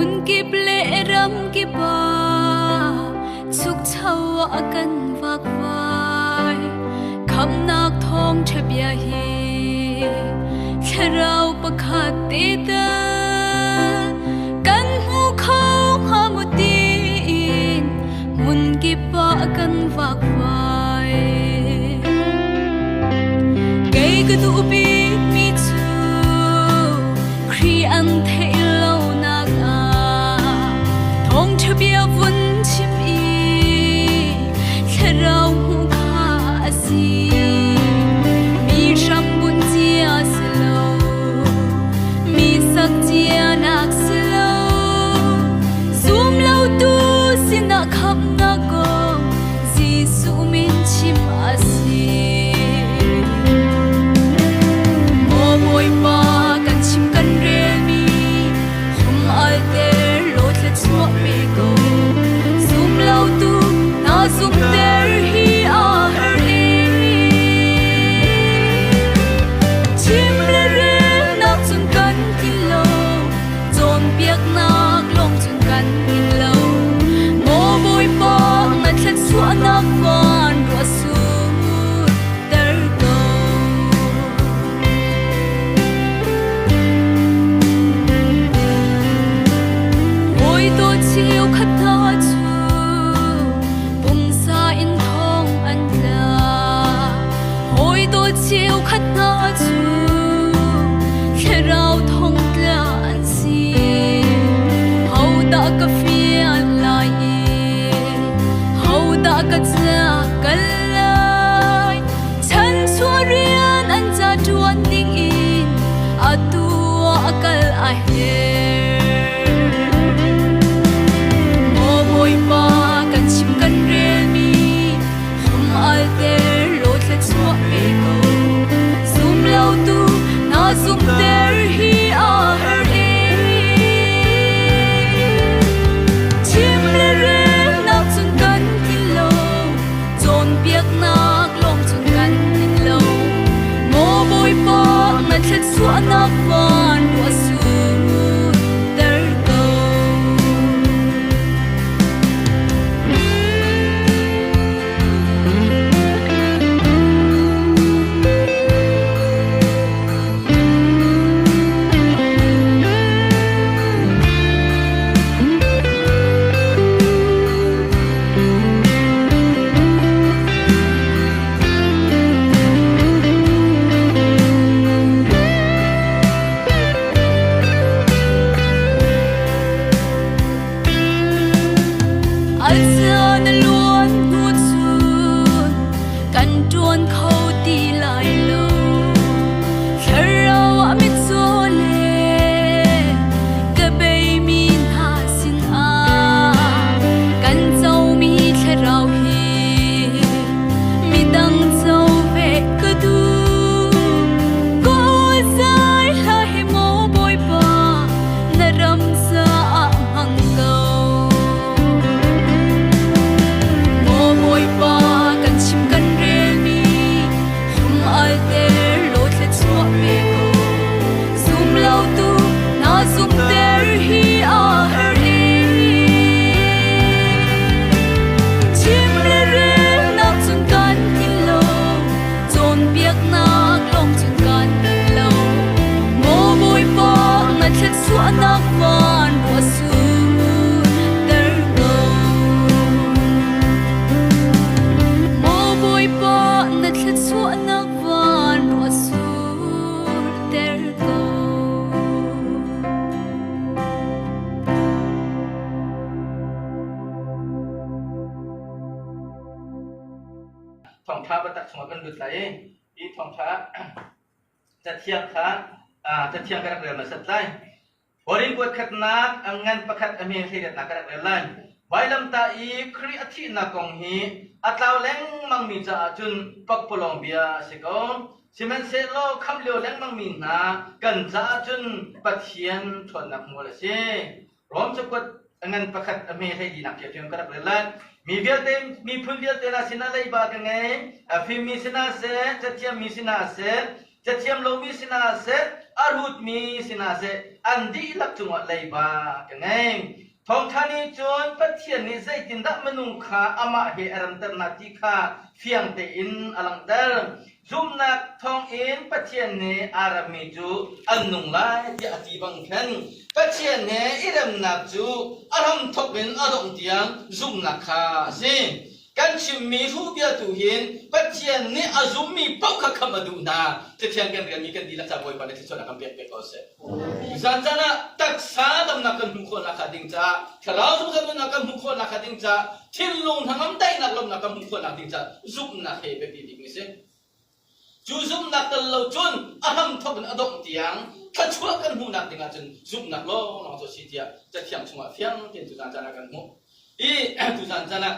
Hmunkip le ramkip ah chukcho a kan vakvai. Khamnak thawngṭha bia hi thlarau pakhat te tal kan hmu kho hnga maw tiin hmunkip ah kan vakvai. Kei ka duh bikmi cu Khrih an theih lonak ah thawngṭha bia vun chim i thlarau hmuh kha a si. Mi hram bunh cia si lo, mi sak cianak si lo, zum lotu sinah khamhnak kong Jesuh min chim a si. Maw Bawipa kan chim kan relmi thlum alter law thluachuah pe ko. Zum lotu na zumter hi a har e. Chim le relnak cun kan tlin lo, cawnpiaknak lawng cun kan tlin lo. Maw Bawipa na thluachuahnak van ruah sur ko. Hawi dawt cheukhat hna cu pumsa in thong an tla. Hawi dawt cheukhat hna cu thlarau thongtla an si. Hodah ka fial lai i hodah ka ca kal lai? Chanchuah rian an ca ṭuan ding in atu ah a kal a herh. Maw Bawipa kan chim kan relmi thlum alter law thluachuah pe ko. Zum lotu na zumter hi a har e. Chim le relnak cun kan tlin lo, cawnpiaknak lawng cun kan tlin lo. Maw Bawipa na thluachuahnak van ruah sur ko. Alzan luan hnu cun kan ṭuan kho ti lai lo. Thlarau ah mitcaw le ka beimi hna sinah kan comi thlarau hi midang co ve ka duh. Kawl zai hla hi maw Bawipa na ram caah hmang ko. Maw Bawipa kan chim kan relmi thlum alter law thluachuah pe ko. Zum lotu na zumter hi a har e. Chim le relnak cun kan tlin lo, cawnpiaknak lawng cun kan tlin lo. Maw Bawipa na thluachuahnak van ruah sur ko. Maw Bawipa na thluachuahnak van ruah surter ko. Thawngṭha biatak chungah kan lut lai i hi thawngṭha cathiang kha cathiang ka rak rel hmasat lai. Korin kuat khatnak a ngan pakhat a hme hleiriatnak ka rak rel lai. Vailamtah i Khrih a thihnak kong hi a tlau lengmangmi caah cun pakpalawng bia a si ko. Sihmanhsehlaw khamh lio lengmangmi hna kan caah cun Pathian ṭhawnnak hmual a si. Rom cakuat a ngan pakhat a hme hleilinak ṭhiamṭhiam ka rak rel lai. Mi vialte, miphun vialte hna sinah leiba ka ngei. A fimmi sinah seh, cathiammi sinah seh, cathiam lomi sinah seh, a rutmi si hna seh, an dihlak cungah leiba ka ngei. Thawngṭha nih cun Pathian nih zeitindah minung kha amah he a remter hna ti kha fiang tein a langhter. Zumhnak thawngin Pathian nih aa remmi cu an nung lai tiah a ti bang khan Pathian he i remnak cu a hramthawk in a dongh tiang zumhnak kha a si. Kan chimmi hruh bia tu hin Pathian nih a zummi paoh kha khamh a duh hna. Cathiang kan relmi kan dihlak ca Bawipa nih thluachuahnak kan pek pek ko seh. Zan caan ah taksa damnak kan hmuh khawhnak hnga ding caah, thlarau zungzal nunnak kan hmuh khawhnak hnga ding caah, thinlung hnangam daihnak lawmhnak kan hmuh khawhnak ding caah zumhnak he biapi bikmi si. Cu zumhnak tel lo cun a hramthawk in a dongh tiang thluachuah kan hmuhnak ding ahcun zumhnak lawnglawng cu a si tiah Cathiang chungah fiang tein tuzan caan ah kan hmuh. I tuzan caan ah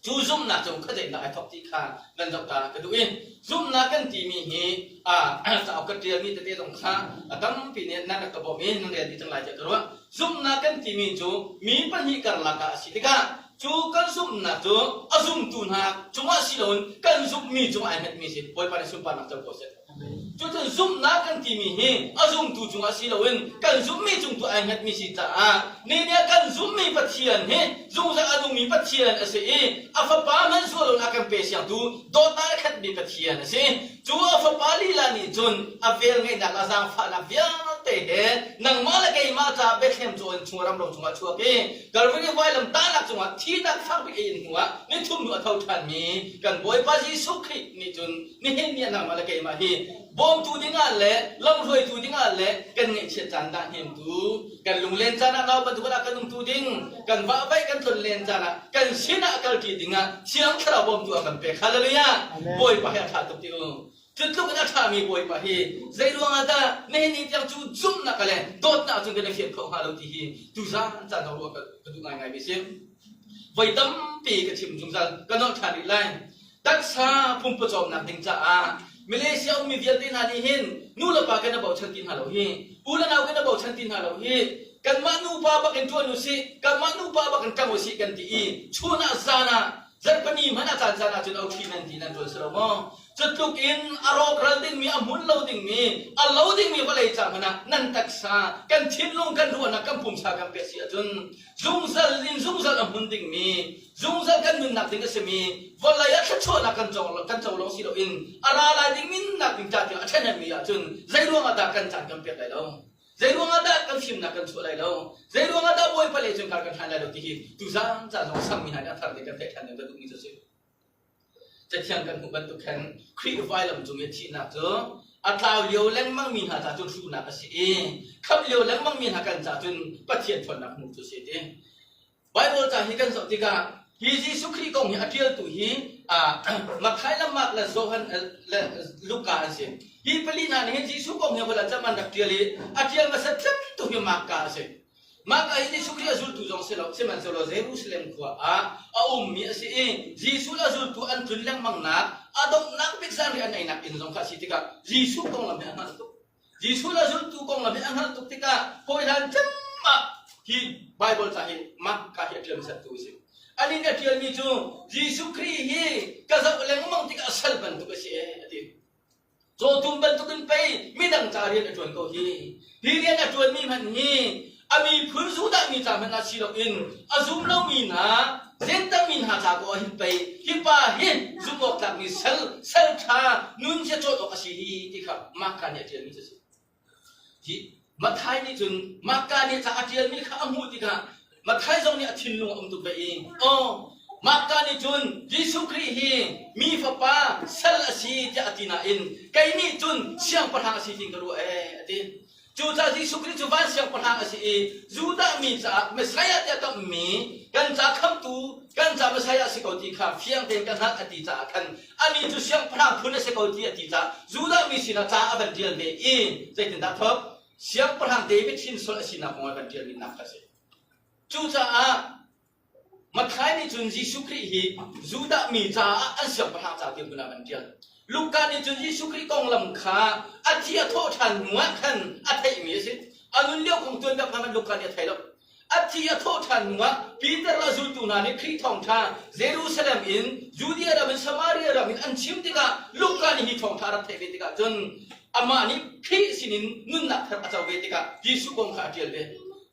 Cu zumhnak cu khuazeidah ai thawk ti kha nan zoh ta ka duh i zumhnak kan timi hi cauk ka ṭialmi tete zong kha a tampi nih nan rak ka bawmh i nan rel dih cang lai tiah ka ruah. Zumhnak kan timi cu mi pahnih karlak ah a si tikah cu kan zumhnak cu a zumtu hna cungah si loin kan zumhmi cungah ai hngatmi si. Bawipa nih sunparnak co ko seh. Cucun zumhnak kan timi hi a zumtu cungah si loin kan zumhmi cung tu ai hngatmi si caah ni nih kan zumhmi Pathian hi zungzal a nungmi Pathian a si i a fapa hmanh sual a kan pe siangtu dawtnak a khatmi Pathian a si. Cu a fapa lila nih cun a velngeihnak a zaangfahnak vialte he nangmah le keimah caah Bethlehem caw in chung ramro cungah chuak i Calvary vailam tahnak cungah thihnak fakbik a in hnuah nithum hnu a tho ṭhanmi kan Bawipa Jesuh Khrih nih cun nihin ni ah nangmah le keimah hi bawmtu dingah le lamhruaitu dingah le kan ngaihchiat caan dah hnemtu kan lunglen caan ah nau bantuk ah kan umtu ding kan vahvaih kan tlonlen caan ah kan sinah kalṭi dingah thiang thlarau bawmtu a kan pek hallelujah bawipa hi a ṭha tuk ti u cu tluk in a ṭhami bawipa hi zei ruangah dah nihin ni tiang cu zumhnak le dawtnak cun kan i fian khawh hnga lo ti hi tuzan caan ruah ka duh ngaingai mi si voi tampi ka chim zungzal ka nolh ṭhan rih lai Taksa pumpawcawmnak ding caah Malaysia ummi vialte hna nih hin nu le pa kan i bochan ti hna lo hi u le nau kan i bochan ti hna lo hi kanmah nupa bak in ṭuan usih kanmah nupa bak in ṭang usih kan ti i chun ah zan ah zarhpini hmanh ah caan caan ah cun oṭhi nan ti nan ṭuan si lo maw cu tluk in a rawkral dingmi a hmun lo dingmi a lo dingmi vawlei ca hmanh ah nan taksa kan thinlung kan ruahnak kan pumsa kan pek si ahcun zungzal in zungzal a hmun dingmi zungzal kan nunnak ding a simi vawlei ah thluachuahnak kan co kan co lawng si loin a ra lai ding minnak ding ca tiang a ṭhahnemmi ahcun zei ruangah dah kan caan kan pek lai lo zei ruangah dah kan fimnak kan chuah lai lo zei ruangah dah Bawipa le cun kar kan hlan lai lo ti hi tuzaan ca zong sangmi hna nih a thar ding kan theih ṭhan ding ka duhmi cu a si Cathiang kan hmuh bantuk khan Khrih vailam cung i thihnak cu a tlau lio lengmangmi hna ca cun hruhnak a si i khamh lio lengmangmi hna kan ca cun Pathian ṭhawnnak hmuh cu a si ti. Baibal ca hi kan zoh tikah hi Jesuh Khrih kong hi a ṭialtu hi Matthai le Mark le Johan le Luka an si. Hi pali hna nih hin Jesuh kong hi vawlei cam an rak ṭial i a ṭial hmasa cemtu hi Marka a si. Mah ka hi Jesuh Khrih a zultu zong si lo, sihmanhsehlaw Jerusalem khua ah a ummi a si i Jesuh le a zultu an tlun lengmangnak, a donghnak bik zanriah an einak inn zong kha a si tikah Jesuh konglam hi a hngalh tuk. Jesuh le a zultu konglam hi a hngalh tuk tikah hawilan cem ah hi Baibal ca hi Mark ka hi a ṭial hmasattu a si. Anih nih a ṭialmi cu Jesuh Khrih hi ka zoh lengmang tikah sal bantuk a si ee a ti. Cawtum bantukin pei midang ca rian a ṭuan ko hi. Hi rian a ṭuanmi hmanh hi a miphun Judah mi ca hmanh ah si loin a zum lomi hna Jentail mi hna ca ko ah hin pei hi pa hi zumh awk tlakmi sal sal ṭha nun sia cawn awk a si hi ti kha Marka nih a ṭialmi cu a si. Hi Matthai nih cun Marka nih ca a ṭialmi kha a hmuh tikah Matthai zong nih a thinlung a um tuk ve i aw Marka nih cun Jesuh Khrih hi mi fapa sal a si tiah a ti nain kei nih cun siangpahrang a si tiin ka ruah ee a ti. Cucaah Jesuh Khrih cu van siangpahrang a si i Judah mi caah Messiah tiah kamhmi kan ca khamhtu kan ca Messiah a si ko ti kha fiang tein ka hngalh a ti caah khan anih cu siangpahrang phun a si ko ti a ti caah Judah mi sinah ca a van ṭial ve i zeitindah thawk siangpahrang David hrinsor a sinak kong a van ṭialmi nak kha a si. Cucaah Matthai nih cun Jesuh Khrih hi Judah mi caah an siangpahrang ca dirhmun ah van ṭial. Luka nih cun Jesuh Khrih konglam kha a thi a thawh ṭhan hnuah khan a theihmi a si. A nun lio kong tuanbia kha Luka nih a thei lo. A thi a thawh ṭhan hnuah Peter le a zultu hna nih Khrih thawngṭha Jerusalem in Judea ram in Samaria ram in an chim tikah Luka nih hi thawngṭha a rak theih ve tikah cun. Amah nih Khrih sinin nunnak thar a co ve tikah Jesuh kong kha a ṭial ve.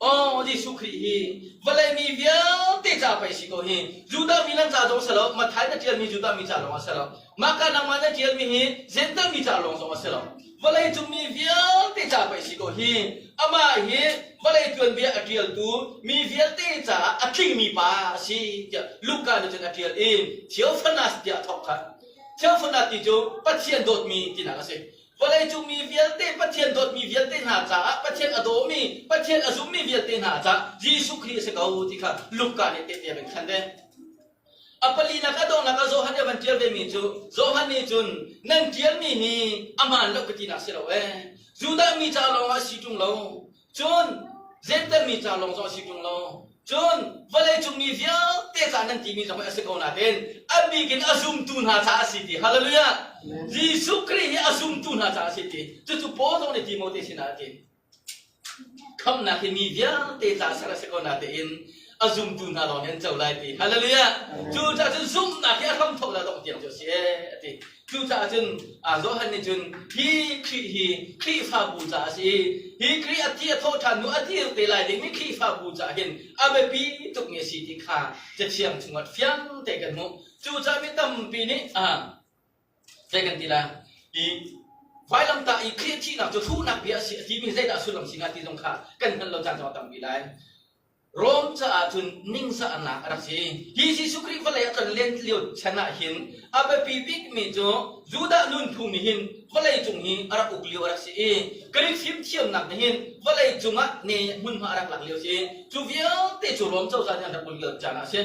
Aw Jesuh Khrih hi vawlei mi vialte ca pei si ko hi. Judah mi nan ca zong si lo, Matthai na ṭialmi Judah mi ca lawng a si lo. Mahka nangmah na ṭialmi hi Jentail mi ca lawng zong a si lo. Vawlei cung mi vialte ca pei si ko hi. Amah hi vawlei tuanbia a ṭialtu mi vialte caah a tlingmi pa a si tiah Luka nih cun a ṭial i Theophanas tiah a thawk ṭhan. Theophanas ti cu Pathian dawtmi tinak a si. Vawleicung mi vialte Pathian dawtmi vialte hna caah Pathian a dawmi, Pathian a zummi vialte hna caah Jesuh Khrih a si ko ti kha Luka nih tehte a kan khan ve. A palinak a donghnak ah Johan nih a van ṭial vemi cu Johan nih cun nan ṭialmi hi a hmaan lo ka tinak si lo ee. Judah mi ca lawngah a si ṭung lo. Cun Jentail mi ca lawng zong a si ṭung lo. Cun vawleicung mi vialte ca nan timi zong hi a si ko nain a bik in a zumtu hna ca a si ti. Hallelujah! Jesuh Khrih hi a zumtu hna ca a si ti. Cucu Paul zong nih Timote sinah a ti. Khamhnak hi mi vialte ca ser a si ko nain a zumtu hna lawng nih an co lai ti. Hallelujah! Cucaah cun zumhnak hi a hramthawk le a dongh tiang cu a si ee a ti. Cucaah cun Johan nih cun hi Khrih hi Khrihfabu caah a si i hi Khrih a thi a thawh ṭhan hnu a dir te lai dingmi Khrihfabu caah hin a biapi tukmi a si ti kha Cathiang chungah fiang te kan hmuh. Cucaah mi tampi nih zei kan ti lai i vailamtah i Khrih thihnak cu hruhnak bia a si a timi zeidah sullam si hnga ti zong kha kan hngalh lo caan zong a tampi lai. Rom caah cun ningzahnak a rak si. Hi Jesuh Khrih vawlei a tlonlen lio chan ah hin a biapi bikmi cu Judah nunphung nih hin vawlei cung hi a rak uk lio a rak si i Greek fimthiamnak nih hin vawlei cungah ne hmunhma a rak lak lio a si. Cu vialte cu Rom cozah nih an rak uk lio caan ah a si.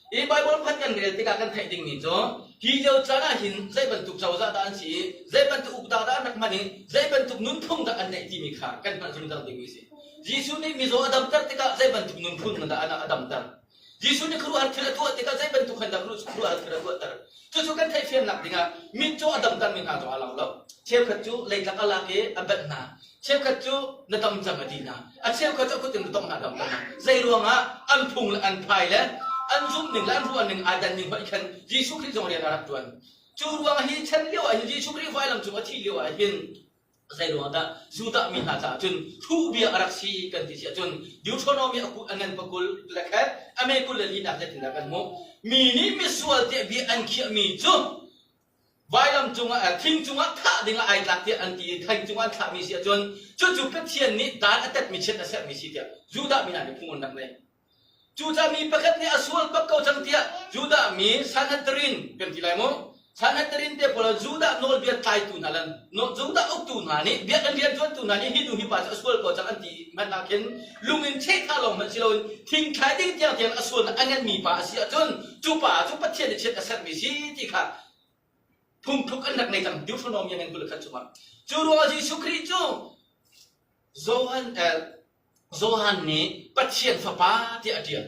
Hi Baibal pakhat kan rel tikah kan theih dingmi cu hi lio caan ah hin zei bantuk cozah dah an si i zei bantuk ukdak dah an rak hman i zei bantuk nunphung dah an neih timi kha kan hngalh zungzal dingmi a si. Jesuh nih mizaw a damter tikah zei bantuk nunphung in dah a damter? Jesuh nih khuaruahhar thil a tuah tikah zei bantuk khan dah khuaruahhar thil a tuahter? Cucu kan theihfiannak dingah mitcaw a damtermi hna zong a lo lo. Cheukhat cu leitlak a lak i a banh hna. Cheukhat cu na dam cang a ti hna. A cheukhat cu a kut in na tongh hna damter hna. Zei ruangah an phung le an phai le an zumhning le an ruahning aa dan ning hoih khan Jesuh Khrih zong rian a rak ṭuan. Cu ruangah hi chan lio ah hin Jesuh Khrih vailam cung a thih lio ah hin Zei ruang dah Judah mi hna caah cun thuhbia a rak si kan ti si ahcun Deuteronomy a a ngan pakul le khat a me 20 le linak zeitindah kan hmuh? Mi nih misual tiah bia an khiahmi cu vailam cungah thing cungah thah dingah ai tlak tiah an ti i thing cungah an thlahmi si ahcun cucu Pathian nih dan a tetmi chiat a serhmi si tiah Judah mi hna nih phung an rak nei. Cucaah mi pakhat nih a sual bak ko cang tiah Judah mi Sanhedrin kan ti lai mu. Sanhedrin te pawl Judah nawlbia tlaitu hna le Judah uktu hna nih biakinn rianṭuantu hna nih hi nu hi pa cu a sual ko cang an ti hmanh ah khin lung in chehthah lawng hmanh si loin thing thlai ding tiangtiang a sualnak a nganmi pa a si ahcun cu pa cu Pathian nih chiat a serhmi si ti kha phungthluk an rak nei cang Deuteronomy ngan 21 chungah. Cu ruangah Jesuh Khrih cu Johan Johan nih Pathian Fapa tiah a ṭial.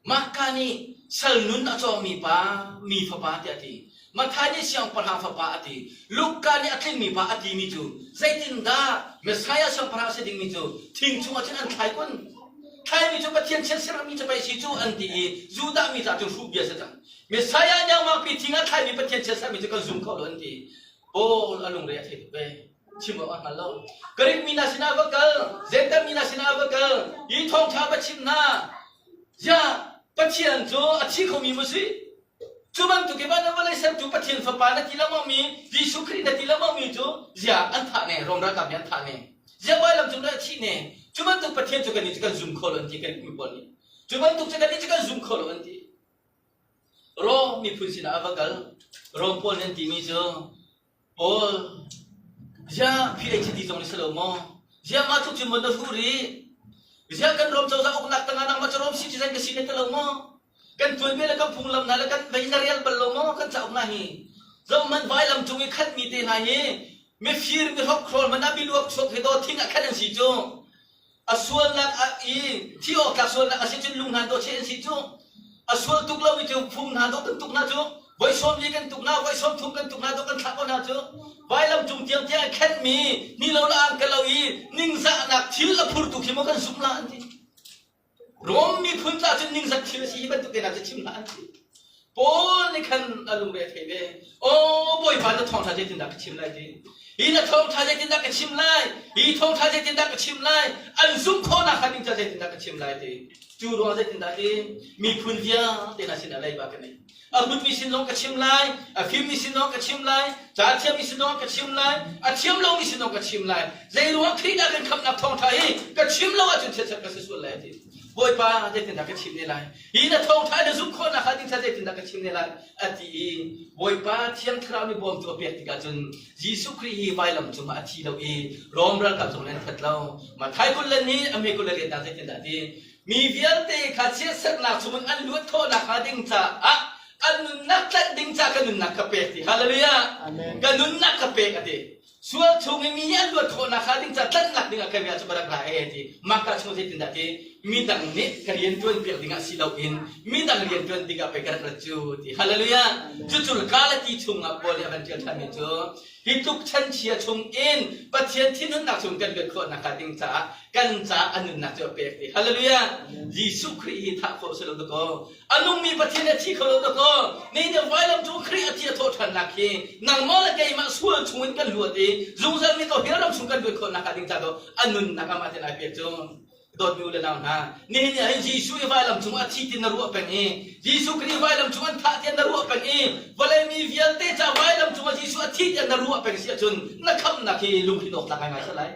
Mahka nih sal nun a cawngmi pa, mi fapa tiah a ti. Matthai nih siangpahrang fapa a ti. Luka nih a tlingmi pa a timi cu zeitindah Messiah siangpahrang a si dingmi cu thing chungah cun an thlai kun? Thlaimi cu Pathian chiatserhmi cu pei si cu an ti i Judah mi caah cun hruh bia a si cang. Messiah nengmangpi thing ah thlaimi Pathian chiatserhmi cu kan zum kho lo an ti. Paul a lungre a thei tuk ve. Chim awk a hngal lo. Greek mi hna sinah va kal, Jentail mi hna sinah va kal, hi thawngṭha va chim hna. Ziah Pathian cu a thi khomi maw si? Cu bantuk in van vawlei sertu Pathian Fapa na ti lengmangmi, Jesuh Khrih na ti lengmangmi cu ziah an thah ne, Rom ralkap nih an thah ne. Ziah vailam cung a thih ne. Cu bantuk Pathian cu kannih cu kan zum kho lo an ti Greek mi pawl nih. Cu bantuk cu kannih cu kan zum kho lo an ti. Rom miphun sinah a va kal. Rom pawl nih an timi cu Paul, ziah PhD zong na si lo maw? Ziah mah tluk cun maw na hruh rih? Ziah kan ram cozah uknak tangah nangmah cu ram citizen ka si na ti lo maw? Kan tuanbia le kan phunglam hna le kan vei na rel bal lo maw kan cauk hna hi? Zohhmanh vailam cung i khatmi te hna hi mifir mihrokhrawl hmanh ah miluak chuak hi daw thing ah khat an si cu. A sualnak a i thi awk tlak sualnak a si cun lung hna dawh cheh an si cu. A sual tuk lomi cu phung hna dawh kan tuk hna cu. Voi 40 kan tuk hna, voi 30 kan tuk hna dawh kan thlah ko hna cu. Vailam cung tiangtiang a khenhmi ni lo le ang ka lo i ningzahnak thil a phurtu khi maw kan zumh la an ti. Rom miphun caah cun ningzak thil a si hi bantuk te hna cu chim hlah an ti. Paul nih khan a lungre a thei ve. Aw Bawipa na thawngṭha zeitindah ka chim lai ti. Hi na thawngṭha zeitindah ka chim lai? Hi thawngṭha zeitindah ka chim lai? An zumh khawhnak hnga ding ca zeitindah ka chim lai ti. Cu ruang zeitindah ti miphun vialte hna sinah leiba ka nei. A hutmi sin zong ka chim lai, a fimmi sin zong ka chim lai, ca thiammi sin zong ka chim lai, a thiam lomi sin zong ka chim lai. Zei ruang Khrih dah kan khamhnak thawngṭha hi ka chim lo ahcun chiatserh ka si sual lai ti. Bawipa zeitindah ka chim ne lai? Hi na thawngṭha na zumh khawhnak hnga ding ca zeitindah ka chim ne lai? A ti i Bawipa Thiang Thlarau nih bawmtu a pek tikah cun Jesuh Khrih hi vailam cungah a thi lo i Rom ralkap zong nih an that lo. Matthai 20 le nih a hme 20 le hna zeitindah a ti? Mi vialte kha chiatserhnak chungin an luat khawh nakhnga ding caah an nunnak tlanh ding caah ka nunnak ka pek ti. Hallelujah! Amen. Ka nunnak ka pek a ti. Sual chung i mi nih an luat khawh nakhnga ding caah tlanhnak dingah ka bia cu ka rak ra e ti. Mahka chung zeitindah ti midang nih ka rian ṭuan piak dingah si loin midang rian ṭuan dingah pei ka rak rat cu ti. Hallelujah! Cucu Galati chungah Paul nih a van ṭial ṭhanmi cu hi tluk chanchia chungin Pathian thinhunnak chung kan luat khawh nakhnga ding caah kan caah a nunnak cu a pek ti. Hallelujah! Jesuh Khrih hi thah khawh si lo dakaw. A nungmi Pathian a thi kho lo dakaw. Ni nih vailam cung Khrih a thi a thawh ṭhannak hi nangmah le keimah sual chungin kan luat i zungzal mi ko hell ram chung kan luat khawh nakhnga ding caah a nunnak amah ten ai pek cu. Dawtmi u le nau hna, nihin ni ah hin Jesuh i vailam cung a thi ti na ruah peng i Jesuh Khrih vailam cung an thah tiah na ruah peng i vawlei mi vialte ca vailam cung ah Jesuh a thi tiah na ruah peng si ahcun na khamhnak hi lungthin awk tlak ngaingai si lai.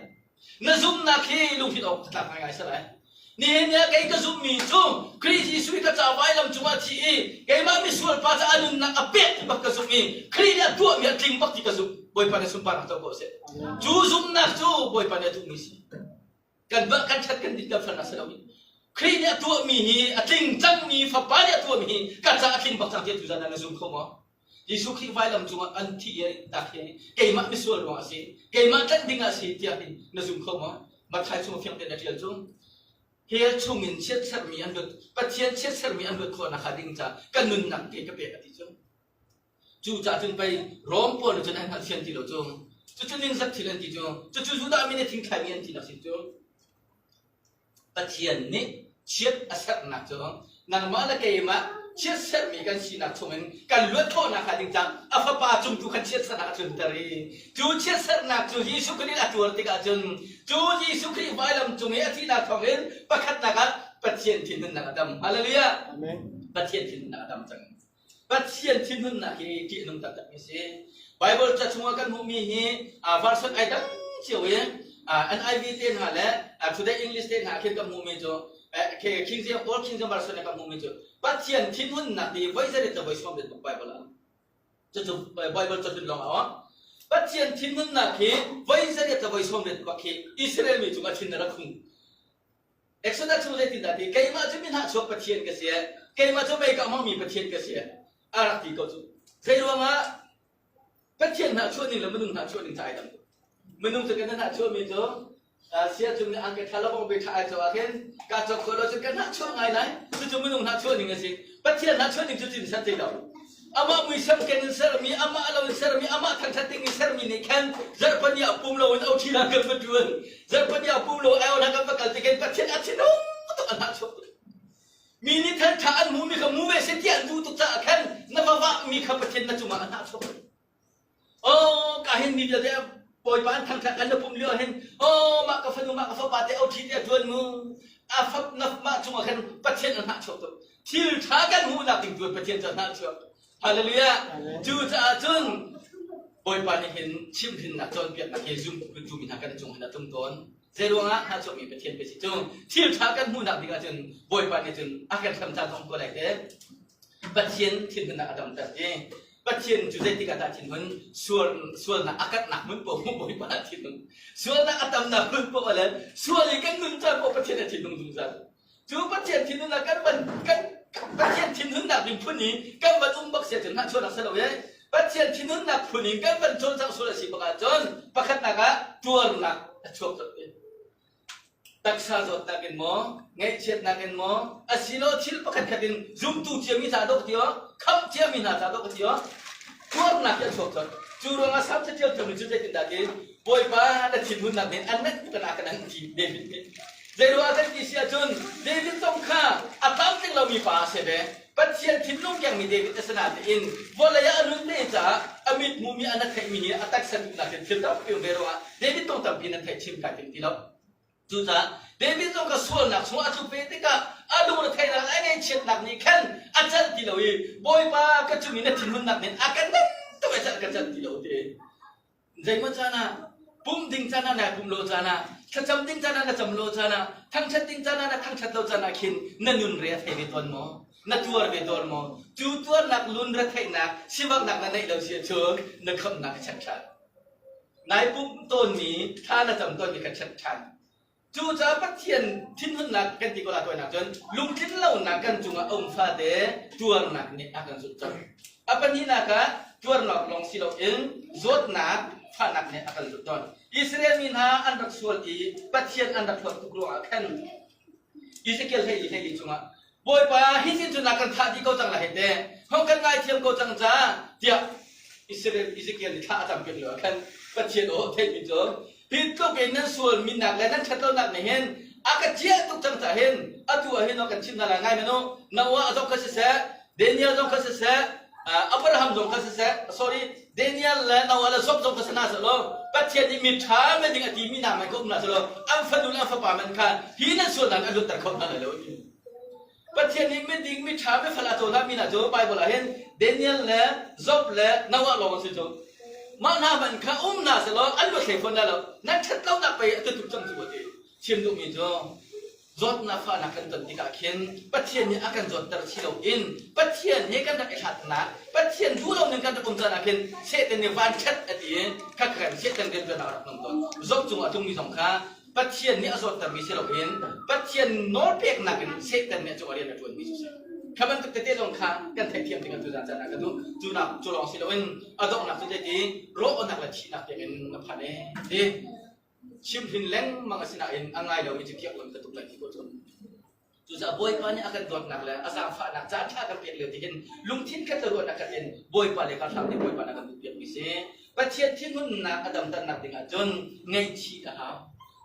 Na zumhnak hi lungthin awk tlak ngaingai si lai. Nihin ni ah kei ka zumhmi cu Khrih Jesuh i ka ca vailam cung ah a thi i keimah misual pa ca a nunnak a pek ti bak ka zumh i Khrih nih a tuahmi a tling bak ti ka zumh. Bawipa nih sunparnak co ko seh. Cu zumhnak cu Bawipa nih a duhmi si. Kan bah kan ṭhat kan dit kan fal a si lo i Khrih nih a tuahmi hi a tling cangmi fapa nih a tuahmi hi ka ca a tling bak cang tiah tuzan ah na zum kho maw? Jesuh Khrih vailam cungah an thi i tak hi keimah misual ruang a si, keimah tlanh ding ah a si tiah hin na zum kho maw? Matthai chung fiang tein a ṭial cu hell chungin chiatserhmi an luat Pathian chiatserhmi an luat khawh nakhnga ding ca ka nunnak ke ka pek a ti cu. Cu caah cun pei Rom pawl nih cun an hngalhthiam ti lo cu. Cucu ningzak thil an ti cu. Cucu Judah mi nih thingthlaimi an tinak si cu. Pathian nih chiat a serhnak cu nangmah le keimah chiatserhmi kan sinak chungin kan luat khawhnak hnga ding caah a fapa cung tu khan chiatserhnak a tlunter i cu chiatserhnak cu Jesuh Khrih a tuar tikah cun cu Jesuh Khrih vailam cung i a thihnak thawngin pakhatnak ah Pathian thinhunnak a dam. Hallelujah! Amen. Pathian thinhunnak a dam cang. Pathian thinhunnak hi ṭih a nung taktakmi a si. Baibal ca chungah kan hmuhmi hi version ai dang cio i NIV te hna le Today English te hna khin kan hmuhmi cu King James Old King James version kan hmuhmi cu Pathian thinhunnak ti voi zerit le voi sawm rit bak Baibal ah. Cucu Baibal cahlun lawng ah Pathian thinhunnak hi voi zerit le voi sawm rit bak hi Israel mi cungah thin a rak hung. Exodus chung zeitindah ti keimah cu mi hnahchuak Pathian ka si keimah cu mei ka hmangmi Pathian ka si a rak ti ko cu zei ruangah Pathian hnahchuah ning le minung hnahchuah ning ca ai dang minung cu kan hnahchuah mi cu sia cung nih angke tha lo be tha ai cawk ah khin ka cawk khawh lo cun ka hnahchuah ngai lai cucu minung hnahchuah ning a si Pathian hnahchuah ning cu cin san ti lo Amah muisam ken in sermi, amah lo in sermi, amah thangṭhat ding in sermi nih khan zarhpani ah pum loin oṭhi hna kan va ṭuan. Zarhpani ah pum lo ai hna kan va kal tikin Pathian a thinhung tuk a hnahchuak tuk. Mi nih thanṭha an hmuhmi kha mu ve seh ti an duh tuk caah khan na va vahmi kha Pathian na cungah a hnahchuak tuk. Oh, ka hin mi vialte Bawipa an thangṭhat kan na pum lio hin oh mah ka fanu mah ka fapa te oṭhi te a ṭuan mu a fap na mah cungah khan Pathian a hnahchuak tuk thil ṭha kan hmuhnak ding tu Pathian cu a hnahchuak hallelujah cu caah cun Bawipa nih hin chimhrinnak cawnpiaknak hi zumtu mi hna kan cung hin a tlung tawn zei ruangah hnahchuakmi Pathian ka si cu thil ṭha kan hmuhnak ding ahcun Bawipa nih cun a kan hram caan zong ko lai te Pathian thinhunnak a damter ti Pathian cu zeitik ah dah thinhun sual sualnak a katnak hmun paoh Bawipa a thinhun sualnak a tamnak hmun paoh le sual i kan nun caan paoh Pathian a thinhung zungzal cu Pathian thinhunnak kan van kan Pathian thinhunnak ding phun i kan van um bak sia cun hnahchuahnak si lo e Pathian thinhunnak phun in kan van cawlcangh sual a si bak ahcun pakhatnak ah tuarnak a chuak colh te Taksa zawtnak in maw, ngaihchiatnak in maw, asilo thil pakhatkhat in zumtu ciami ca dawh ka ti aw, khamh ciami hna ca dawh ka ti aw, tuarnak hi a chuak colh. Cu ruangah Salm caṭial thiammi cu zeitindah ti, Bawipa na thinhunnak nih an nenh tuk ah kan an ti David nih. Zei ruangah kan ti si ahcun David zong kha a tlamtling lomi pa a si ve. Pathian Pathian thinlung kengmi David a si natein vawlei ah a nun te caah a mit hmumi an a theihmi hi a taksa duhnak in thil tampi um ve ruangah David kong tampi nan theih chim kai tim ti lo. Cucaah David zong kha sualnak chungah a tluk ve tikah a lungretheihnak le a ngaihchiatnak nih khan a celh ti lo i Bawipa ka cung i na thinhunnak nih a ka nem tuk i celh ka celh ti lo ti. Zeimaw caan ah pumh ding caan ah naa pumh lo caan ah, thlacam ding caan ah na cam lo caan ah, thangṭhat ding caan ah na thangṭhat lo caan ah khin na nun re a thei ve tawn maw? Na tuar ve tawn maw? Cu tuarnak lun retheihnak, sivaknak na neih lo si ahcun na khamhnak a check ṭhan. Nai pumh tawnmi, thla na cam tawnmi kha check ṭhan. Cucaah Pathian thinhunnak kan ti ko la tawinak cun lungtlin lonak kan cungah a um fate tuarnak nih a kan zulh cang. A pahnihnak ah tuarnak lawng si loin zawtnak fahnak nih a kan zulh tawn. Israel mi hna an rak sual i Pathian an rak hlawt tuk ruangah khan Ezekiel hlei li hlei li cungah Bawipa hi sin cun na kan thah dih ko cang lai hei te hong kan ngaithiam ko cang ca tiah Israel Ezekiel nih thla a cam piak lio ah khan Pathian aw theihmi cu hi tluk in nan sual minnak le nan ṭhatlonak nih hin a ka ciah tuk cang caah hin atu ah hin kan chim hna lai ngai manu Noah zong kha siseh Daniel zong kha siseh Abraham zong kha siseh sorry Daniel le Noah le Job zong kha si hna selaw Pathian nih mi ṭha me ding a timi hna man kha um hna selaw an fanu le an fapa man kha hi nan sualnak an luatter kho hna lai lo ti. Pathian nih miding miṭha mifel a cohlanmi hna cu Baibal ah hin Daniel le Job le Noah lawng an si cu. Mah hna hmanh kha um hna selaw an luat hlei fawn lai lo. Nan ṭhat lonak pei a tutup cang cu a ti. Chim duhmi cu zawtnak fahnak kan ton tikah khin Pathian nih a kan zawtter si loin Pathian he kan rak i hlatnak Pathian duh lo ning kan rak um caan ah khin Satan nih van ṭhat a ti i kha khan Satan rianṭuannak a rak nung tawn. Job cungah a tlungmi zong kha Pathian nih a zawttermi si loin Pathian nawlpeknak in Satan nih a cungah rian a ṭuanmi cu a si. Kha bantuk tete zong kha kan theihthiam ding tuzaan caan ah ka duh. Cu nak cu lawng si loin a donghnak cu zeiti rawhnak le thihnak tiangin a phan ee ti. Chimhrin lengmang a si nain a ngai lomi cu kiak lam ka tuk lai ti ko cun. Cucaah Bawipa nih a kan dawtnak le a zaangfahnak caan ṭha kan pek lio ti hin lungthin khat le ruahnak khat in Bawipa le kan hram nih Bawipa nih a kan duhpiakmi si. Pathian thinhunnak a damternak ding ahcun ngaihchih a hau.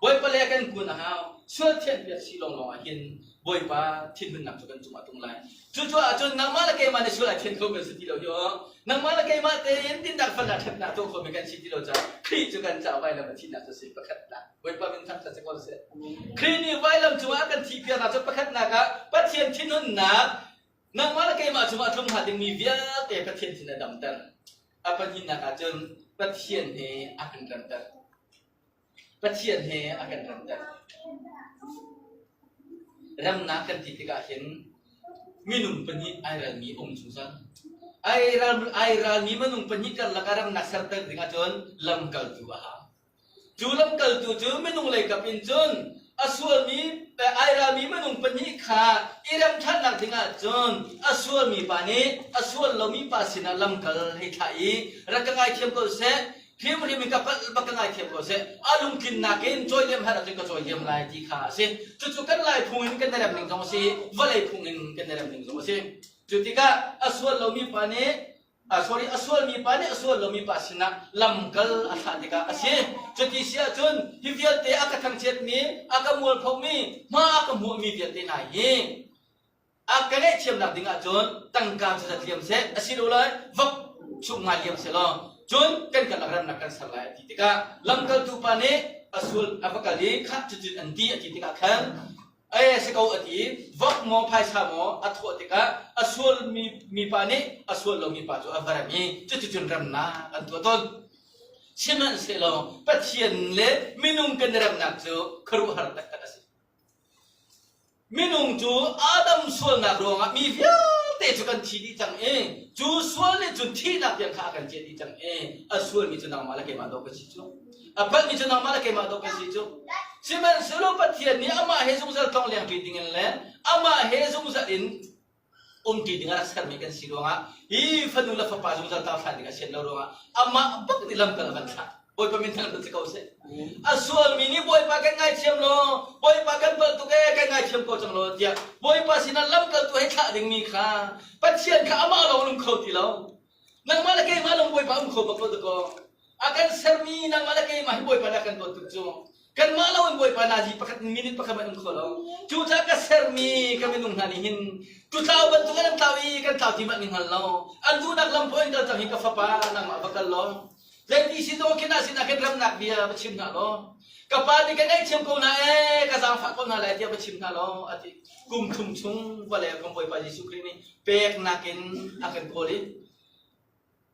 Bawipa le kan kun a hau. Sual thianhpiak si lawnglawng ah hin Bawipa thinhunnak cu kan cungah a tlung lai. Cucaah cun nangmah le keimah nih sual ai thian kho kan si ti lo hi aw. Nangmah le keimah tein dinnak falnak ṭhatnak tuah khomi kan si ti lo caah Khrih cu kan caah vailam a thihnak cu a si pakhatnak. Bawipa min thangṭhat si ko seh. Khrih nih vailam cungah a kan thihpiaknak cu pakhatnak ah Pathian thinhunnak nangmah le keimah cungah a tlung hnga dingmi vialte Pathian thin a damter. A pahnihnak ah cun Pathian he a kan remter. Pathian he a kan remter. Remnak kan ti tikah hin minung pahnih ai ralmi um zungzal. Ai ral ai ralmi minung pahnih karlak ah remnak serter ding ahcun lamkaltu a hau. Cu lamkaltu cu minung lei kap in cun a sualmi ai ralmi minung pahnih kha i rem ṭhannak ding ahcun a sualmi pa nih a sual lomi pa sinah lamkal hei thlah i rak ka ngaithiam ko seh hrimhrim in ka palh bak ka ngaithiam ko seh a lungtlinnak in cawiliam har ahcun ka cawiliam lai ti kha a si. Cucu kan Lai phung in kan i rem ning zong a si, vawlei phung in kan i rem ning zong a si. Cu tikah a sual lomi pa nih sorry, a sualmi pa nih a sual lomi pa sinah lamkal a thlah tikah a si. Cuti si ahcun hi vialte a ka thangchiatmi, a ka mualphomi, hma a ka hmuhmi vialte hna hi a ka ngaihthiamnak ding ahcun tangka cu zat liam seh, asilole vok chung nga liam seh law cun kan karlak remnak kan ser lai a ti tikah lamkaltu pa nih a sual a va kal i khah cucun an ti a ti tikah khan Ei si ko a ti i vok maw phaisa maw a thawh tikah a sualmi mipa nih a sual lomi pa cu a va rem i cuticun remnak an tuah tawn. Sihmanhsehlaw Pathian le minung kan i remnak cu khuaruahhar taktak a si. Minung cu Adam sualnak ruangah mi vialte cu kan thi dih cang i cu sual nih cun thihnak tiang kha a kan ciah dih cang i a sualmi cu nangmah le keimah dawh kan si cu. A palhmi cu nangmah le keimah dawh kan si cu. Sihmanhsehlaw Pathian nih amah he zungzal tlongleng ṭi dingin le amah he zungzal in umṭi ding a rak sermi kan si ruangah hi fanu le fapa zungzal tar ding a sian lo ruangah amah bak nih lamkal a van thlah. Bawipa min thangṭhat si ko seh. A sualmi nih Bawipa kan ngaithiam law, Bawipa kan palh tuk ee, kan ngaithiam ko cang law tiah Bawipa sinah lamkaltu hei thlah dingmi kha Pathian kha amah lawng lung kho ti lo. Nangmah le keimah lawng Bawipa um kho bak lo dakaw. A kan sermi nangmah le keimah hi Bawipa nih a kan dawt tuk cu. Kanmah lo in Bawipa nazi pakhat minute pakhat hmanh um kho lo. Cucaah ka sermi ka minung hna nih hin tutlau bantuk in an tlau i kan tlau ti hmanh ni hngal lo. An duhnak lam poah in kal cang hi ka fapa nangmah va kal law zeiti si zong khin ah sinah khin ramnak bia va chim hna law ka pa nih ka ngaihthiam ko hna ee ka zaangfah ko hna lai tiah va chim hna law a ti. Kum thum chung vawlei ah kan Bawipa Jesuh Khrih nih peknak in a kan kawl i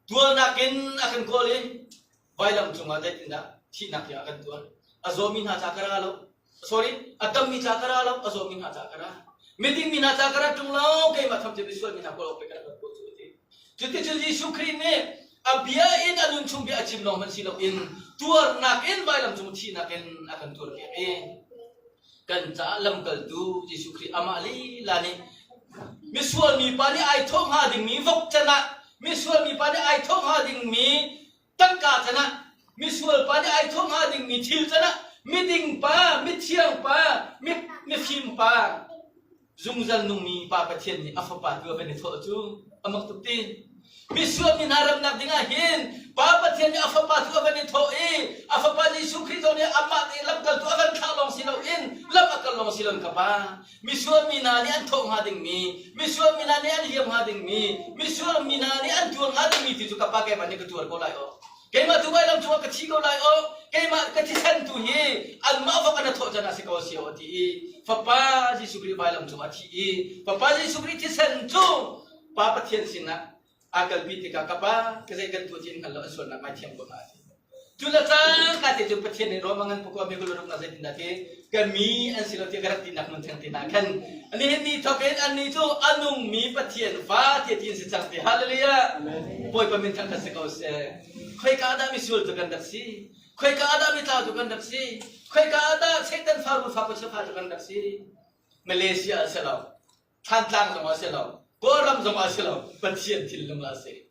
Tuarnak in a kan kawl i vailam cungah zeitindah thihnak tiang a kan tuar. A zawmi hna ca ka ra lo. Sorry, a dammi ca ka ra lo, a zawmi hna ca ka ra. Miding mi hna ca ka ra ṭung lo, keimah tham cu misual mi hna kawl awk pei ka rak rat ko cu a ti. Cuticun Jesuh Khrih nih a bia in a nun chung bia a chim lawng hmanh si loin tuarnak in vailam cung thihnak in a kan tuarpiak i kan caah lamkaltu Jesuh Khrih amah lila nih misual mipa nih ai thawh hnga dingmi vok can ah misual mipa nih ai thawh hnga dingmi tangka can ah misual pa nih ai thawh hnga dingmi thil can ah miding pa mithiang pa mifim pa zungzal nungmi pa Pathian nih a fapa tu a van i thawh cu a mak tuk ti misual mi hna ramnak ding ah hin Pa Pathian nih a fapa cu a van i thawh i a fapa Jesuh Khrih zong nih amah nih lamkaltu a van thlah lawng si loin lam a kal lawng si loin ka pa misual mi hna nih an thawh hnga dingmi misual mi hna nih an liam hnga dingmi misual mi hna nih an tuar hnga dingmi ti cu ka pa keimah nih ka tuar ko lai aw keimah tu vailam cungah ka thi ko lai aw keimah ka thisen tu hi anmah vok an thawh can ah si ko si aw ti i fapa Jesuh Khrih vailam cungah a thi i fapa Jesuh Khrih thisen cu Pa Pathian sinah aa kalpi tikah ka pa ka zei kan tuah ti in hngal lo an sualnak ngaithiam ko hna a ti. Cu le cangka te cu Pathian nih Roma ngan pakua mi kul ruk na zeitindah ti ka mi an si lo tiah ka rak tinak nun theng te hna khan nihin ni thawk in annih cu a nungmi Pathian fa tiah ti an si cang ti hallelujah Bawipa min thangthat si ko seh khoika ah dah misual cu kan rak si khoika ah dah mitlau cu kan rak si khoika ah dah Satan fa rul fa fa cu kan rak si Malaysia a si lo Thantlang zong ah si lo, Kawlram zong ah si lo, Pathian thinlung ah a si.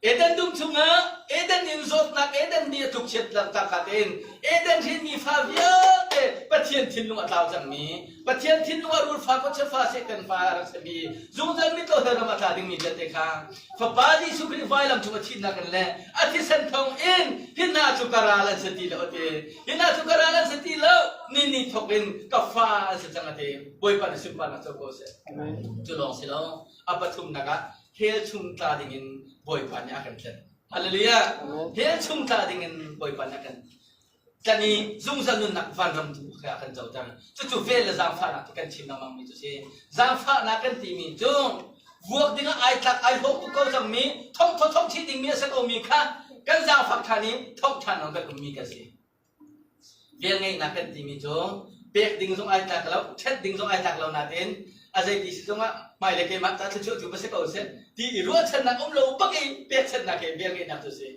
Eden dum chungah Eden in zawtnak Eden nih a tlukchiat cangka tein Eden hrinmi fa vialte Pathian thinlung a tlau cangmi Pathian thinlung ah rulfa khuachiafa Satan fa a rak simi zungzal mitlaw he ram a tla dingmi vialte kha Fapa Jesuh Khrih vailam cung a thihnak in le a thisen thawng in hi hna cu ka ral an si ti lo a ti hi hna cu ka ral an si ti lo ni ni thawk in ka fa an si cang a ti Bawipa na sunparnak co ko seh. Cu lawng si lo, a pathumnak ah hell chung tla dingin Bawipa nih a kan tlanh. Hallelujah! Hell chung tla dingin Bawipa nih a kan tlanh i zungzal nunnak vanram tu kha a kan coter. Cucu vel le zaangfahnak ti kan chim lengmangmi cu si. Zaangfahnak kan timi cu vuak dingah ai tlak ai hlawk tuk ko cangmi thong thong thong chih dingmi a si komi kha kan zaangfak ṭhan i thong ṭhan lawng kan ummi kan si. Velngeihnak kan timi cu pek ding zong ai tlak lo, ṭhet ding zong ai tlak lo nain a zeiti si zongah hmailei keimah ca thluachuah cu va si ko seh ti i ruahchannak um lo bak i pekchanhnak he velngeihnak cu a si.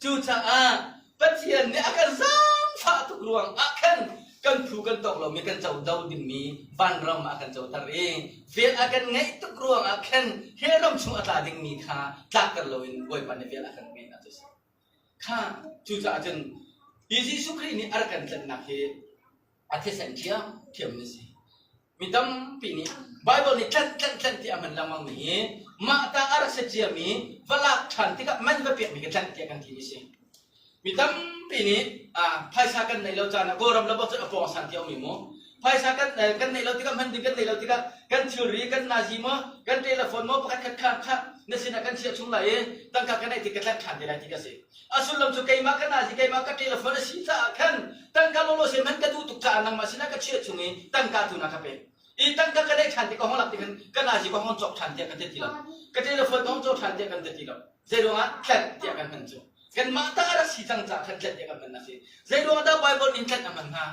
Cucaah Pathian nih a kan zaangfah tuk ruang ah khan kan phu kan tawk lomi kan co do dingmi vanram a kan coter i vel a kan ngeih tuk ruang ah khan hi ram chung a tla dingmi kha tlakter loin Bawipa nih vel a kan ngeihnak cu a si. Kha cucaah cun hi Jesuh Khrih nih a rak kan tlanhnak hi a thisen ṭhiamṭhiam in a si. Mi tampi nih Baibal nih tlanh tlanh tlanh ti a hman lengmang mi hi mah ta a rak si ciami va lak ṭhan tikah man va pekmi ka tlanh tiah kan timi a si. Mi tampi nih phaisa kan neih lo caan ah Kawlram le bak cun a pawngsan ti a um i mu. Phaisa kan kan neih lo tikah hman ding kan neih lo tikah kan thilri kan nazi maw kan telephone maw pakhat khat kha kha na sinah kan chiah chung lai i tangka ka neih tik ka tlanh ṭhan te lai ti ka si. A sullam cu keimah ka nazi keimah ka telephone a si caah khan tangka lawlaw se hman ka duh tuk caah nangmah sinah ka chiah chung i tangka tu na ka pek. I tangka ka neih ṭhan tik ka hong lak tik hin ka nazi ka hong cawk ṭhan tiah kan ti ti lo. Ka telephone ka hong cawk ṭhan tiah kan ti ti lo. Zeiruangah tlanh tiah kan hman cu. Kanmah ta a rak si cang caah khan tlanh tiah kan hman a si. Zeiruangah dah Bible nih tlanh a hman hnga?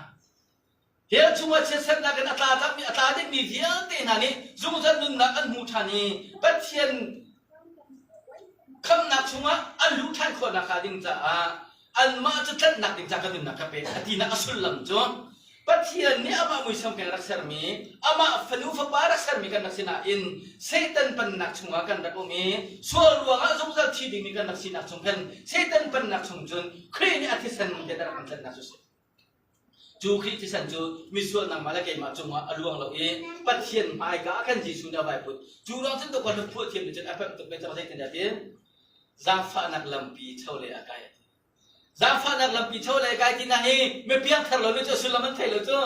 Hell chungah chiatsernak in a tla cangmi a tla dingmi vialte hna nih zungzal nunnak an hmu ṭhan i Pathian khamnak chungah an luh ṭhan khawh nakhnga ding caah anmah cu tlanhnak ding caah ka nunnak ka pek a tinak a sullam cu Pathian nih amah muisam keng rak sermi amah fanu fapa rak sermi kan rak si nain Satan pennak chungah kan rak um i sual ruangah zungzal thi dingmi kan rak sinak chung khan Satan pennak chung cun Khrih nih a thisen te rak kan tlanhnak cu si. Cu Khrih thisen cu misual nangmah le keimah cungah a luang lo i Pathian hmaika ah khan Jesuh nih a vai put. Cu ruang cun tukum hlut phuah thiam nih cun a pemh tuk ve cang zeitindah ti zaangfahnak lampi chole a kai a ti. Zaangfahnak lampi cho le kai ti na hi mi piangthar lo mi cu sullam an thei lo cu.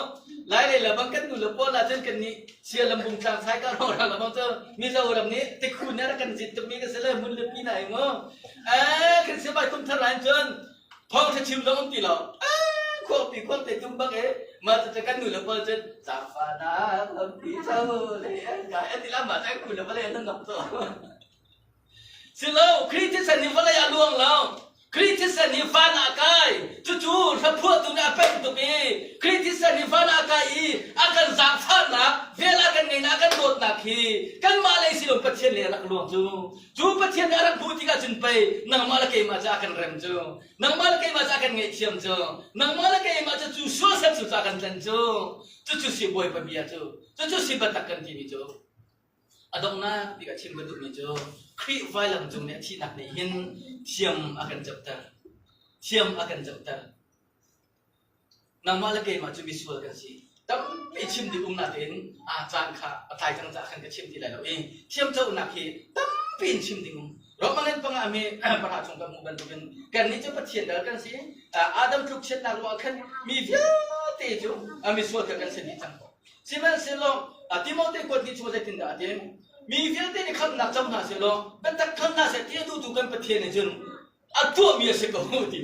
Lai lei le bang kan nu le pawl ahcun kan nih sia lambung tlang sai ka ro ra lamang cu Mizoram nih tikhu nih a kan zit tukmi ka si le mun le pi na i mu. Eh kan sia bai kum thar lai cun thawng tha chim zong um ti lo. Eh khuangpi khuangte tum bak e ma cu kan nu le pawl cun zaangfahnak lampi cho le kai an ti la ma cai khu le vale nan nok cu. Silo, Khrih thisen hi vawlei ah luang lo. Khrih thisen hi van ah kai. Cucu hlaphuahtu nih a pemh tuk i Khrih thisen hi van ah kai i a kan zaangfahnak, vel a kan ngeihnak, a kan dawtnak hi kanmah lei si lo Pathian nih a rak luang cu. Cu Pathian nih a rak hmuh tikah cun pei nangmah le keimah cu a kan rem cu. Nangmah le keimah cu a kan ngaihthiam cu. Nangmah le keimah cu cu sual ser cu a kan tlen cu. Cucu si Bawipa bia cu. Cucu si biatak kan timi cu. A donghnak bik a chim ka duhmi cu Khrih vailam cung nih a thihnak nih hin thiam a kan coter. Thiam a kan coter. Nangmah le keimah cu misual kan si. Tampi chim ding um natein aa caan kha a tlai cang caah khan ka chim ti lai lo i thiam conak hi tampi in chim ding um. Roman in panga mi pahra chung kan hmuh bantukin kannih cu Pathian dal kan si. Adam tluk chiatnak ruah khan mi vialte cu misual kan si dih cang ko. Sihmanhsehlaw Timote kuat nih chung zeitindah a ti? Mi vialte nih khamhnak co hna sehlaw biatak khamh hna seh ti a duhtu kan Pathian nih cun a tuahmi a si ko ti.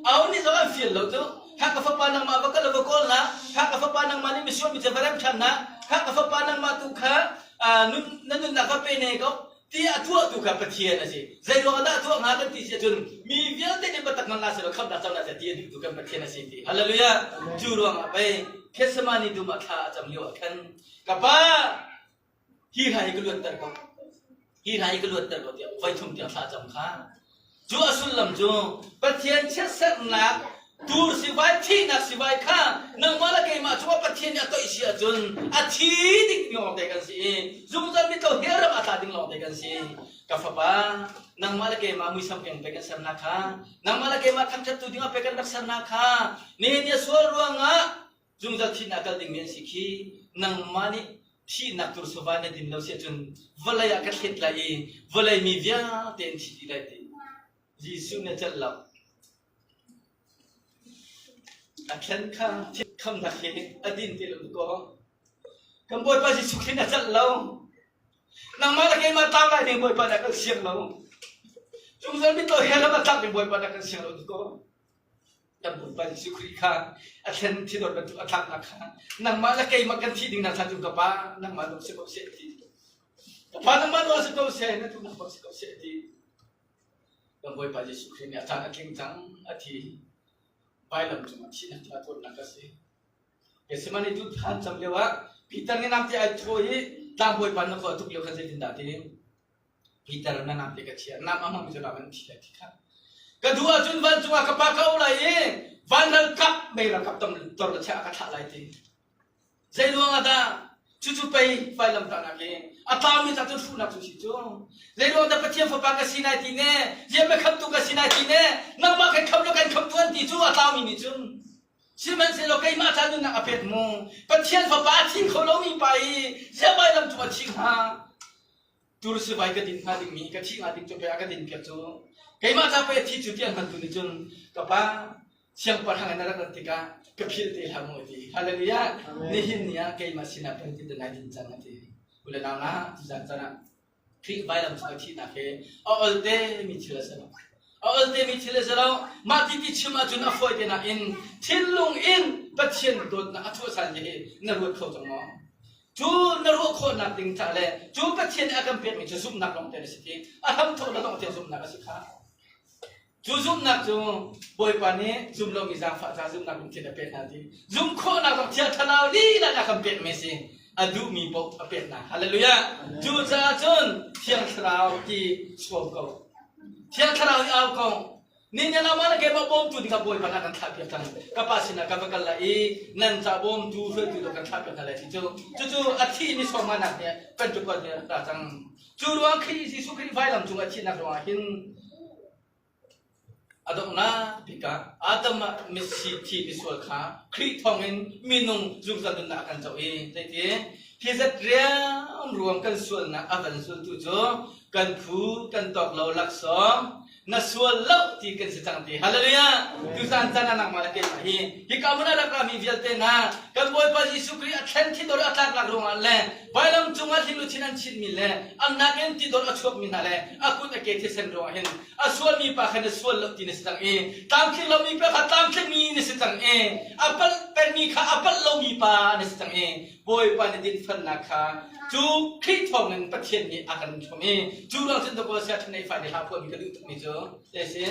Aho nih zong an fial lo cu. Kha ka fapa nangmah va kal va kawl na, kha ka fapa nangmah nih misual mi cu va rem ṭhan na, kha ka fapa nangmah tu kha nun, na nunnak va pe ne ko. Ti a tuahtu kha Pathian a si. Zei ruangah dah a tuah hnga kan ti si ahcun mi vialte nih biatak hmang hna sehlaw khamhnak co hna seh ti a duhtu kan Pathian a si ti. Hallelujah. Cu ruangah pei Gethsemane dum ah thla a cam lio ah khan ka pa hi hla hi ka luatter ko. Hi hla hi ka luatter ko tiah voi thum tiang thla a cam kha. Cu a sullam cu Pathian chiatserhnak tur sivai thihnak sivai kha nangmah le keimah cungah Pathian nih a toih si ahcun a thi ding lawngte kan si i zungzal mitlo hell ram ah tla ding lawngte kan si. Ka fapa, nangmah le keimah muisam keng pe kan sernak kha, nangmah le keimah thangṭhattu dingah pe kan rak sernak kha, nihin ni a sual ruangah zungzal thihnak kal dingmi an si khi nangmah nih thihnak tur sova na din lo si ahcun vawlei ah ka thlet lai i vawlei mi vialte an thi dih lai ti Jesuh nih a celh lo. A thlen kha khamnak hi a din ti lo kaw kan Bawipa Jesuh Khrih a celh lo. Nangmah le keimah tlau lai ding Bawipa dah kan siang lo. Zungzal mitlaw he lam a tlak ding Bawipa dah kan siang lo kaw kan Bawipa Jesuh Khrih kha a thlen thidawt bantuk a tlaknak kha nangmah le keimah kan thih ding nak cu ka pa nangmah lung si ko seh ti ka pa nangmah lung si ko seh na duhnak bak si ko seh ti kan Bawipa Jesuh Khrih nih a caan a tling cang a thi vailam cungah thihnak cu a tuarnak a si Gethsemane tu than cam lio ah Peter nih namte ai thaw i tlangbawipa na khua tuk lio khan zeitindah ti Peter na namte ka chia nam a hmangmi cu ram an thi lai ti kha ka duh ahcun vancung ah ka pa ka lai i van ralkap mei ralkap tam tor le chia ka thlah lai ti zei ruang ah dah cucu pei vailam tahnak hi a tlaumi ca cun hruhnak cu si cu zei ruang dah Pathian fapa ka si nai ti ne ziam khamtu ka si nai ti ne nangmah kan kham lo kan khamtu an ti cu a tlaumi nih cun Sihmanhsehlaw keimah ca nunnak a pek mu. Pathian Fapa a thi kho lomi pa i ziah vailam cung a thi hnga? Tur sivai ka din hnga dingmi ka thi hnga ding cu pei a ka din piak cu. Keimah ca pei a thi cu ti an hngaltu nih cun ka pa siangpahrang in na rak rat tikah ka philh te hlah mu a ti. Hallelujah. Nihin ni ah keimah sinah pei ti nai din cang a ti. Ule nau na tuzan caan ah Khrih vailam cung a thihnak hi a olte mi thil a si lo. A olte mi thil a si lo. Mah ti ti chim ahcun a fawi te nain thinlung in Pathian dawtnak a chuahsan hi na ruat kho cang maw? Cu na ruah khawhnak ding ca le cu Pathian nih a kan pekmi cu zumhnak lawng te a si ti. A hramthawk le dongh tiang zumhnak a si kha. Cu zumhnak cu Bawipa nih zum lomi zaangfah ca zumhnak lungthin a pek hna ti. Zumh khawhnak zong Thiang Thlarau lila a kan pekmi a si. A duhmi paoh a pek hna. Hallelujah. Cucaah cun Thiang Thlarau ti sawm ko. Thiang Thlarau i au ko. Nihin ah mah le keimah bawmtu ding kha Bawipa nih a kan thlahpiak cang. Ka pa sinah ka va kal lai i nan ca bawmtu hruaitu dawh kan thlahpiak hna lai ti cu. Cucu a thi ni sawmnganak nih Pentecost nih a rak ra cang. Cu ruang Khrih Jesuh Khrih vailam cung a thihnak ruangah hin a donghnak bik ah Adam ah misi thi misual kha Khrih thawngin minung zungzal nunnak a kan co i zeiti hi zat riamruam kan sualnak a van zultu cu kan phu kan tawk lo laksawng. Na sual lo ti kan si cang ti. Hallelujah! Tuzan caan ah nangmah le keimah hi hika hmun ah rak rami vialte hna kan Bawipa Jesuh Khrih a thlen thidor a tlaknak ruangah le vailam cungah hling luchin an chinmi le an nakin tidor a chuakmi hna le a kut a ke thisen ruangah hin a sualmi pa kha na sual lo ti na si cang i tlamtling lomi pa kha tlamtlingmi na si cang i a palh pengmi kha a palh lomi pa na si cang i Bawipa na dinfelnak kha cu Khrih thawngin Pathian nih a kan hrawm i cu ruang cun dawkaw sia ṭhen ei fai le hla phuahmi ka duh tukmi cu te si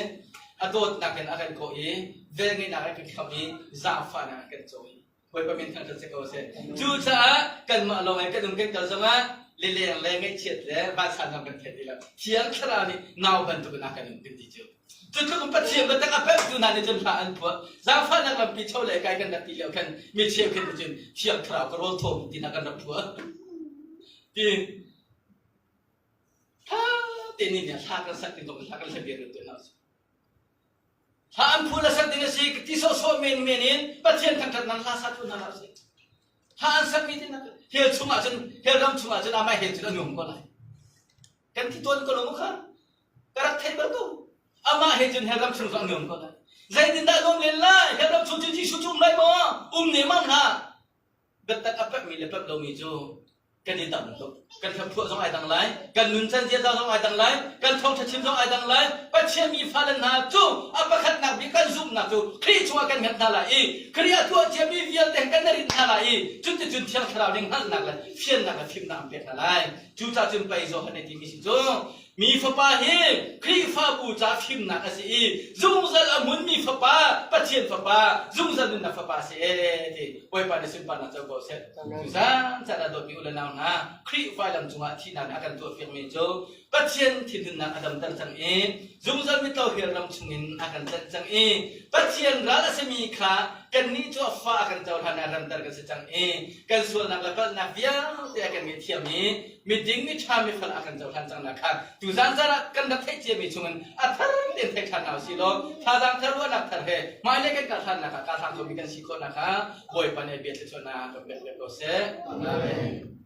a dawtnak in a kan kawh i velngeihnak in kan khamh i zaangfahnak in kan cawi. Bawipa min thangṭhat si ko seh. Cucaah kanmah lawng in kan um kan kal zongah lileng le ngaihchiat le vansan zong kan thei ti lo. Thiang Thlarau nih nau bantukin a kan um kan ti cu. Cu tluk in Pathian biatak a pemhtu hna nih cun hla an phuah. Zaangfahnak lampi cho le kai kan rak ti lio khan mi cheukhat nih cun Thiang Thlarau ka rawl thawm ti hna kan rak phuah. Ti hla te nih hla kan sak ding zong hla kan hla bia tu hna usih. Hla an phu le sak ding a si ti sawhsawh menmen in Pathian thangṭhat nan hla sa tu hna hlah usih. Hla an sakmi te nak hell chungah cun hell ram chungah cun amah hell cun a nuam ko lai. Kan ti tawn ko lo mu kha. Ka rak thei bal ko. Amah he cun hell ram chung cu a nuam ko lai. Zeitindah nuam len lai? Hell ram chung cun Jesuh cu um lai maw? Um ne mam hlah. Biatak a pekmi le pek lomi cu kan i dang tuk. Kan hlaphuah zong ai dang lai, kan nuncan ziaza zong ai dang lai, kan thawngṭha chim zong ai dang lai. Pathian mi fale hna cu a pakhatnak bik kan zumhnak cu Khrih chungah kan hngat hna lai i Khrih a tuah ciami vialte kan i rinh hna lai i cuticun Thiang Thlarau nih hngalhnak le fiannak le fimnak an pek hna lai. Cucaah cun pei Johan nih timi si cu Mi Fapa hi Khrihfabu ca fimnak a si i zungzal a hmunmi Fapa, Pathian Fapa, zungzal nunnak Fapa a si ee ti Bawipa nih sunparnak co ko seh. Tuzan caan ah dawtmi u le nau hna, Khrih vailam cungah thihnak nih a kan tuahpiakmi cu Pathian thinhunnak a damter cang i zungzal mitlo hell ram chungin a kan tlanh cang i Pathian ral a simi kha kannih cu a fa a kan cohlan ah ramter kan si cang i kan sualnak le palhnak vialte a kan ngaihthiam i miding miṭha mifel a kan cohlan cangnak kha tuzan zan ah kan rak theih ciami chungin a thar tein thei ṭhan hna usih law thazaang thar ruahnak thar he hmailei kan kal ṭhannak ah kaa hlang khomi kan si khawhnak kha Bawipa nih a bia thluachuahnak kan pek ve ko seh. Amen.